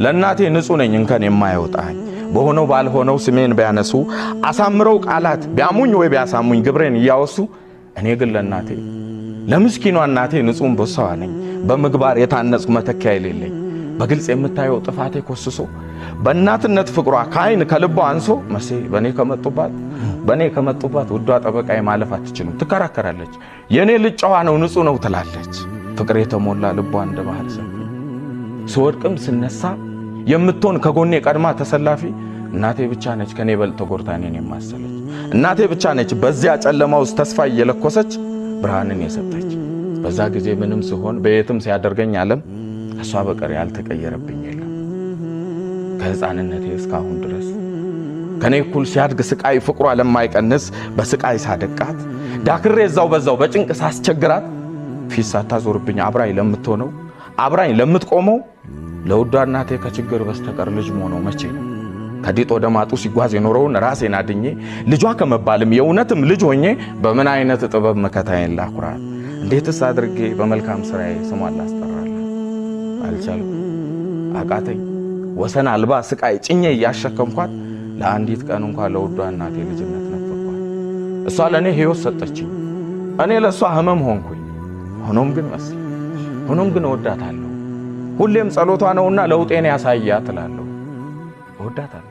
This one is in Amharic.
ለእናቴ ንጹሕ ነኝ እንከን የማይወጣኝ። በሆነው ባልሆነው ስሜን ቢያነሱ፣ አሳምረው ቃላት ቢያሙኝ ወይ ቢያሳሙኝ ግብሬን እያወሱ፣ እኔ ግን ለእናቴ፣ ለምስኪኗ እናቴ ንጹሕ አንበሳዋ ነኝ። በምግባር የታነጽኩ መተኪያ የሌለኝ። በግልጽ የምታየው ጥፋቴ ኮስሶ፣ በእናትነት ፍቅሯ ከአይን ከልቧ አንሶ፣ መሴ በእኔ ከመጡባት ውዷ ጠበቃዬ ማለፍ አትችልም። ትከራከራለች። የእኔ ልጅ ጨዋ ነው፣ ንጹሕ ነው ትላለች። ፍቅር የተሞላ ልቧ እንደ ባህር ሰፊ፣ ስወድቅም ስነሳ የምትሆን ከጎኔ ቀድማ ተሰላፊ፣ እናቴ ብቻ ነች ከኔ በልጥ ተጎድታ እኔን የማሰለች። እናቴ ብቻ ነች በዚያ ጨለማ ውስጥ ተስፋ እየለኮሰች ብርሃንን የሰጠች። በዛ ጊዜ ምንም ስሆን፣ በየትም ሲያደርገኝ ዓለም፣ ከእሷ በቀር ያልተቀየረብኝ የለም። ከሕፃንነቴ እስካሁን ድረስ ከኔ እኩል ሲያድግ ስቃይ ፍቅሯ ለማይቀንስ፣ በስቃይ ሳደቃት ዳክሬ እዛው በዛው በጭንቅ ሳስቸግራት ፊት ሳታዞርብኝ አብራኝ ለምትሆነው፣ አብራኝ ለምትቆመው ለውዷ እናቴ ከችግር በስተቀር ልጅ መሆነው መቼ ነው? ከድጥ ወደ ማጡ ሲጓዝ የኖረውን ራሴን አድኜ፣ ልጇ ከመባልም የእውነትም ልጅ ሆኜ፣ በምን አይነት ጥበብ መከታዬን ላኩራት? እንዴትስ አድርጌ በመልካም ስራዬ ስሟን ላስጠራላት? አልቻልኩም፣ አቃተኝ። ወሰን አልባ ስቃይ ጭኜ እያሸከምኳት ለአንዲት ቀን እንኳ ለውዷ እናቴ ልጅነት ነፈኳት። እሷ ለእኔ ሕይወት ሰጠችኝ፣ እኔ ለእሷ ህመም ሆንኩኝ። ሆኖም ግን መስ ሆኖም ግን እወዳታለሁ። ሁሌም ጸሎቷ ነውና ለውጤን ያሳያት እላለሁ። እወዳታለሁ።